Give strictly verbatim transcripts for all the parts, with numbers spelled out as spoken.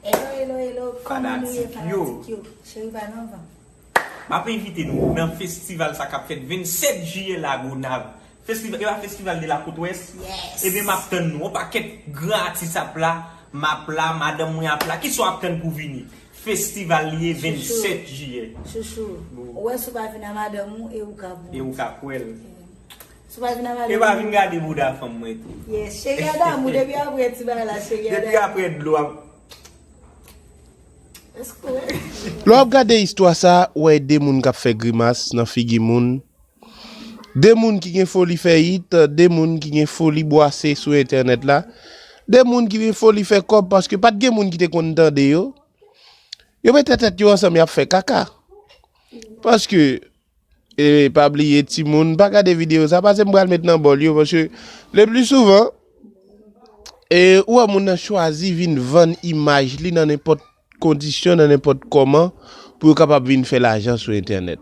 Hello, hello, hello. Kòman nou ye, fanatik yo? Cheri pa nan van. M ap envite nou nan festival sa k ap fèt vennsèt jiyè Lagonav. Festival, e pa festival de la côte ouest? Yes. Ebyen, m ap tann nou. Yon pakèt gran atis ap la, m ap la, madanm mwen ap la. Kisa w ap tann pou vini? Festival li ye, vennsèt jiyè. Chouchou. Ou wè, si w pa vin a madanm ou, e ou ka bon. E ou ka kwè l. Si w pa vin a madanm ou. E pa vin gade bouda fanm mwen tou. Yes, cheri a damou, depi apre ti bagay la, cheri a damou. Depi apre dlo ap. Èske w wè? Lè w ap gade istwa sa, ou wè de moun k ap fè grimas nan figi moun. De moun ki gen foli fè it, de moun ki gen foli bwase sou entènèt la, de moun ki gen foli fè kòb, paske pa t gen moun ki te konn tande yo. Yo mete tèt yo ansanm, y ap fè kaka. Paske, e, pa bliye timoun, pa gade videyo sa, pase m pral met nan bòl yo, paske le pli souvan, e, ou wè moun nan chwazi vin vann imaj li nan nenpòt kondisyon, nan nenpòt kòman, pou yo kapab vin fè lajan sou entènèt.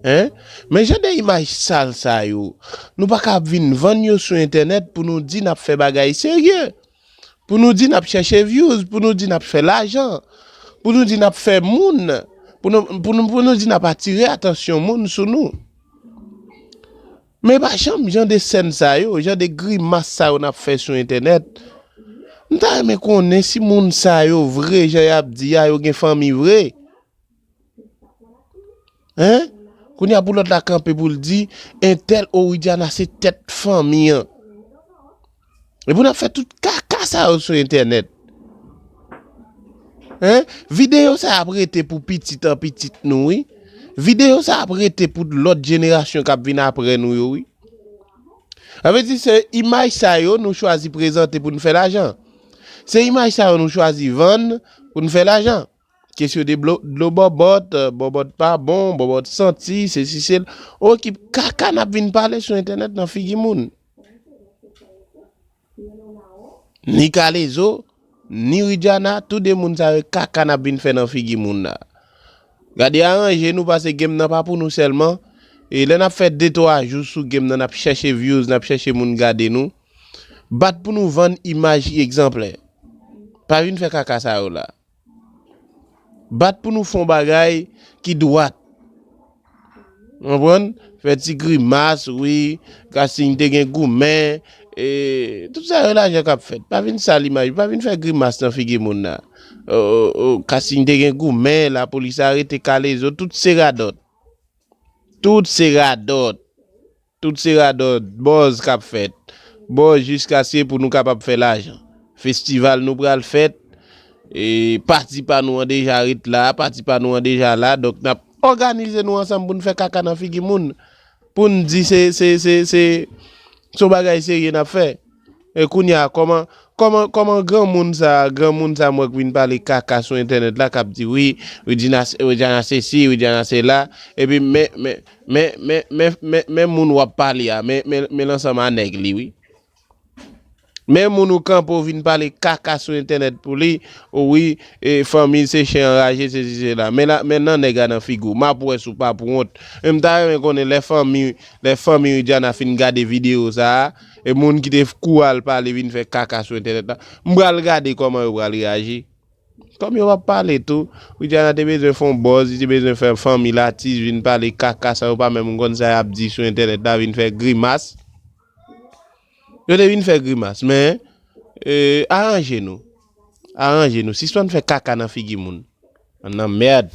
Hein? Men jan de imaj sal sa yo, nou pa ka ap vin vann yo sou entènèt pou nou di n ap fè bagay serye. Pou nou di n ap chèche views, pou nou di n ap fè lajan, pou nou di n ap fè moun, pou nou, pou nou, pou nou di n ap atire atansyon moun sou nou. Men pa janm jan de sèn sa yo, jan de grimas sa yo n ap fè sou entènèt. M ta renmen konnen si moun sa yo vre, jan y ap di a, yo gen fanmi vre. Hein? Kounye a pou lòt la kanpe pou l di, entèl, o, Widiana se tèt fanmi an. Epi n ap fè tout kaka sa yo sou entènèt. Hein? Videyo sa ap rete pou pitit an pitit nou, wi. Videyo sa ap rete pou lòt jenerasyon k ap vin apre nou yo, wi. Sa vle di se imaj sa yo nou chwazi prezante pou n fè lajan. Se imaj sa yo nou chwazi vann pou n fè lajan. Kesyon de blo- dlo bòbòt, euh, bòbòt pa bon, bòbòt santi, sesi, sela. Okip kaka n ap vin pale sou entènèt nan figi moun. Ni Kalezo, ni Widiana, tou de moun sa yo kaka n ap vin fè nan figi moun la. Gade aranje nou pase game nan pa pou nou sèlman. E lè n ap fè de twa jou sou game nan, n ap chèche views, n ap chèche moun gade nou. Bat pou nou vann imaj egzanplè. Pa vin fè kaka sa yo la. Bat pou nou fè yon bagay ki dwat. Konprann? Fè ti grimas, wi. Kasing te gen goumen. E, tout sa yo lajan k ap fèt. Pa vin sal imaj, pa vin fè grimas nan figi moun nan. O, o, o, Kasing te gen goumen, lapolis arete Kalezo, tout se radòt. Tout se radòt. Tout se radòt, buzz k ap fèt. Buzz jiskaske pou nou kapab fè lajan. Festival nou pral fèt, e pati pa nou an deja ret la, pati pa nou an deja la, donk n ap òganize nou ansanm pou n fè kaka nan figi moun. Pou n di se, se, se, se, se yon bagay serye n ap fè. E kounye a, kòman, kòman, kòman granmoun sa, granmoun sa m wè k vin pale kaka sou entènèt la, k ap di, wi, Widiana, Widiana sesi, Widiana sela, epi men, men, men, men, men, men, men moun w ap pale a, men, men, men l ansanm a nèg li, wi. Men moun ou kanpe w vin pale kaka sou entènèt pou li, o wi, e, fanmi l se chen anraje, sesi, sela. Men la, men nan nèg la nan figi w, m ap wè si w pa pou wont. Men m ta renmen konnen lè fanmi, lè fanmi Widiana fin gade videyo sa a, e moun ki te kou al pale vin fè kaka sou entènèt la, m pral gade kòman yo pral reyaji. Kòm yo p ap pale tou, Widiana te bezwen fè yon buzz, li te bezwen fè fanmi l atis vin pale kaka sa yo pa menm konn sa y ap di sou entènèt la, vin fè grimas. Yo te vin fè grimas, men, e, aranje nou. Aranje nou. Sispann fè kaka nan figi moun. Ann nan mèd.